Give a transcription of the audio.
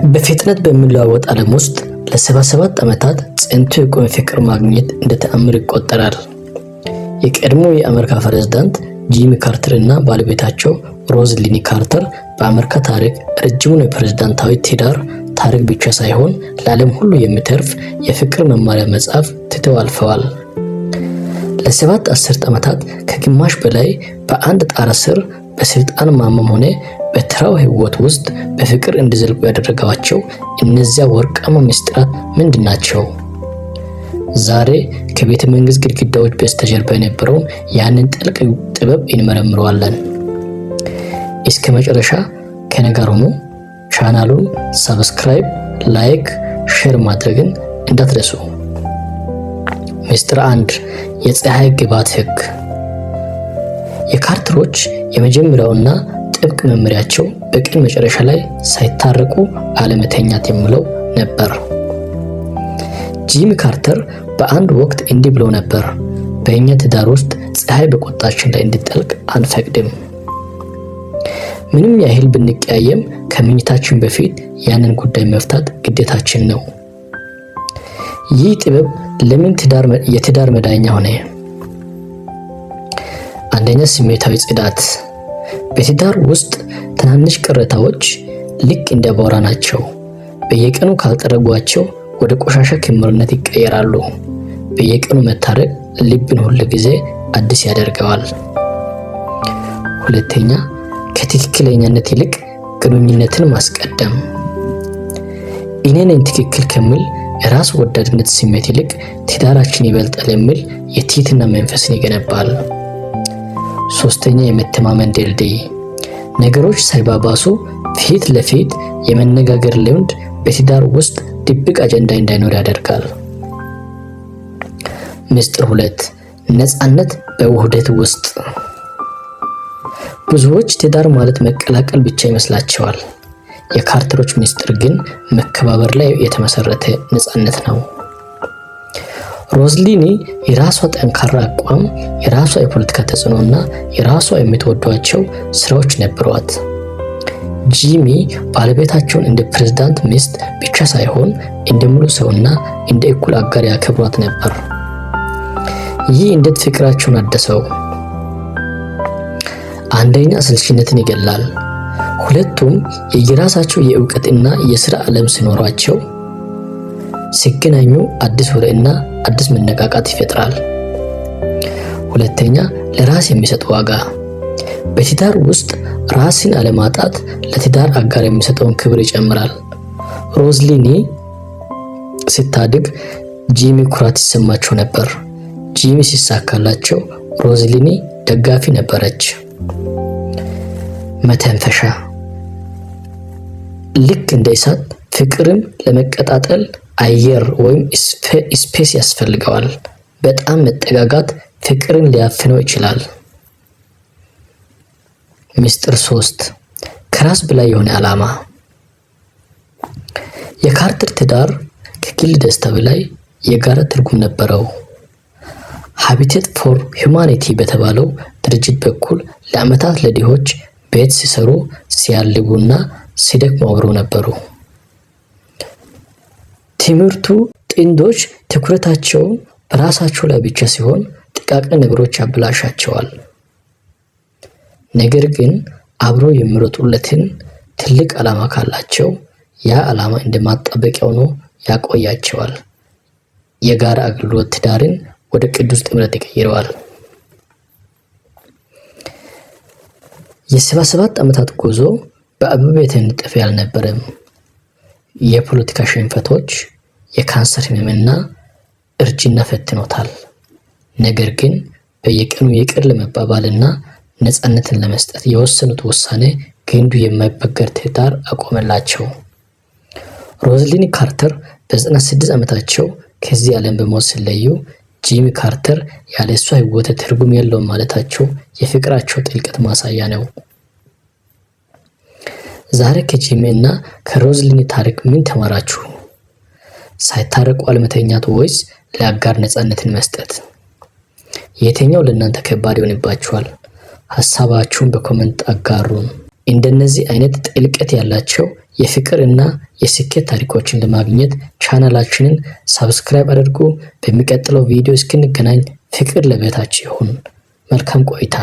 በፍጥነት በሚለዋወጥ ዓለም ውስጥ ለ77 ዓመታት ጸንቶ የቆመ ፍቅር ማግኘት እንደ ተአምር ይቆጠራል። የቀድሞ የአሜሪካ ፕሬዝዳንት ጂሚ ካርተር እና ባለቤታቸው ሮዝሊኒ ካርተር በአሜሪካ ታሪክ ረጅሙን የፕሬዝዳንታዊ ትዳር ታሪክ ብቻ ሳይሆን ለዓለም ሁሉ የሚተርፍ የፍቅር መማሪያ መጽሐፍ ትተው አልፈዋል። ለ7 አስርት ዓመታት ከግማሽ በላይ በአንድ ጣራ ስር በስልጣን ማማም ሆነ በተራው ሕይወት ውስጥ በፍቅር እንዲዘልቁ ያደረጋቸው እነዚያ ወርቃማ ምስጢራት ምንድን ናቸው? ዛሬ ከቤተ መንግስት ግድግዳዎች በስተጀርባ የነበረውን ያንን ጥልቅ ጥበብ እንመረምረዋለን። እስከ መጨረሻ ከኔ ጋር ሁኑ። ቻናሉን subscribe፣ like፣ share ማድረግን እንዳትረሱ። ምስጢር 1፣ የፀሐይ ግባት ህግ። የካርተሮች የመጀመሪያውና ጥብቅ መመሪያቸው በቀን መጨረሻ ላይ ሳይታረቁ አለመተኛት የሚለው ነበር። ጂሚ ካርተር በአንድ ወቅት እንዲህ ብለው ነበር፣ "በእኛ ትዳር ውስጥ ፀሐይ በቁጣችን ላይ እንድትጠልቅ አንፈቅድም። ምንም ያህል ብንቀያየም ከመኝታችን በፊት ያንን ጉዳይ መፍታት ግዴታችን ነው።" ይህ ጥበብ ለምን የትዳር መዳኛ ሆነ? አንደኛ፣ ስሜታዊ ጽዳት። በትዳር ውስጥ ትናንሽ ቅሬታዎች ልክ እንደ አቧራ ናቸው። በየቀኑ ካልጠረጓቸው ወደ ቆሻሻ ክምርነት ይቀየራሉ። በየቀኑ መታረቅ ልብን ሁል ጊዜ አዲስ ያደርገዋል። ሁለተኛ፣ ከትክክለኛነት ይልቅ ግንኙነትን ማስቀደም። እኔ ነኝ ትክክል ከሚል የራስ ወዳድነት ስሜት ይልቅ ትዳራችን ይበልጣል የሚል የትህትና መንፈስን ይገነባል። ሶስተኛ፣ የመተማመን ድልድይ። ነገሮች ሳይባባሱ ፊት ለፊት የመነጋገር ልምድ በትዳር ውስጥ ድብቅ አጀንዳ እንዳይኖር ያደርጋል። ምስጢር 2፣ ነፃነት በውህደት ውስጥ። ብዙዎች ትዳር ማለት መቀላቀል ብቻ ይመስላቸዋል። የካርተሮች ምስጢር ግን መከባበር ላይ የተመሰረተ ነፃነት ነው። ሮዝሊኒ የራሷ ጠንካራ አቋም፣ የራሷ የፖለቲካ ተጽዕኖና የራሷ የምትወዷቸው ስራዎች ነበሯት። ጂሚ ባለቤታቸውን እንደ ፕሬዝዳንት ሚስት ብቻ ሳይሆን እንደ ሙሉ ሰውና እንደ እኩል አጋር ያከብሯት ነበር። ይህ እንዴት ፍቅራቸውን አደሰው? አንደኛ፣ አሰልቺነትን ይገላል። ሁለቱም የየራሳቸው የእውቀትና የስራ ዓለም ሲኖራቸው ሲገናኙ አዲስ ወሬና አዲስ መነቃቃት ይፈጥራል። ሁለተኛ፣ ለራስ የሚሰጥ ዋጋ። በትዳር ውስጥ ራስን አለማጣት ለትዳር አጋር የሚሰጠውን ክብር ይጨምራል። ሮዝሊኒ ስታድግ ጂሚ ኩራት ይሰማቸው ነበር። ጂሚ ሲሳካላቸው ሮዝሊኒ ደጋፊ ነበረች። መተንፈሻ። ልክ እንደ እሳት ፍቅርም ለመቀጣጠል አየር ወይም space ያስፈልገዋል። በጣም መጠጋጋት ፍቅርን ሊያፍነው ይችላል። ምስጢር 3፣ ከራስ በላይ የሆነ ዓላማ። የካርተር ትዳር ከግል ደስታ በላይ የጋራ ትርጉም ነበረው። Habitat for Humanity በተባለው ድርጅት በኩል ለዓመታት ለድሆች ቤት ሲሰሩ፣ ሲያልቡና ሲደክሙ አብረው ነበሩ። ትምህርቱ ጥንዶች ትኩረታቸውን በራሳቸው ላይ ብቻ ሲሆን ጥቃቅን ነገሮች ያበላሻቸዋል። ነገር ግን አብረው የሚሮጡለትን ትልቅ ዓላማ ካላቸው ያ ዓላማ እንደ ማጣበቂያ ሆኖ ያቆያቸዋል። የጋራ አገልግሎት ትዳርን ወደ ቅዱስ ጥምረት ይቀይረዋል። የ77 ዓመታት ጉዞ በአበባ የተነጠፈ ያልነበረም። የፖለቲካ ሽንፈቶች፣ የካንሰር ህመምና እርጅና ፈትኖታል። ነገር ግን በየቀኑ ይቅር ለመባባልና ነፃነትን ለመስጠት የወሰኑት ውሳኔ ግንዱ የማይበገር ትዳር አቆመላቸው። ሮዝሊን ካርተር በ96 ዓመታቸው ከዚህ ዓለም በሞት ሲለዩ ጂሚ ካርተር ያለ እሷ ህይወት ትርጉም የለውም ማለታቸው የፍቅራቸው ጥልቀት ማሳያ ነው። ዛሬ ከጂሚ እና ከሮዝሊን ታሪክ ምን ተማራችሁ? ሳይታረቁ አለመተኛት ወይስ ለአጋር ነፃነትን መስጠት? የትኛው ለእናንተ ከባድ ይሆንባችኋል? ሀሳባችሁን በ comment አጋሩን። እንደነዚህ አይነት ጥልቀት ያላቸው የፍቅር እና የስኬት ታሪኮችን ለማግኘት ቻናላችንን subscribe አድርጉ። በሚቀጥለው ቪዲዮ እስክንገናኝ ፍቅር ለቤታችሁ ይሁን። መልካም ቆይታ።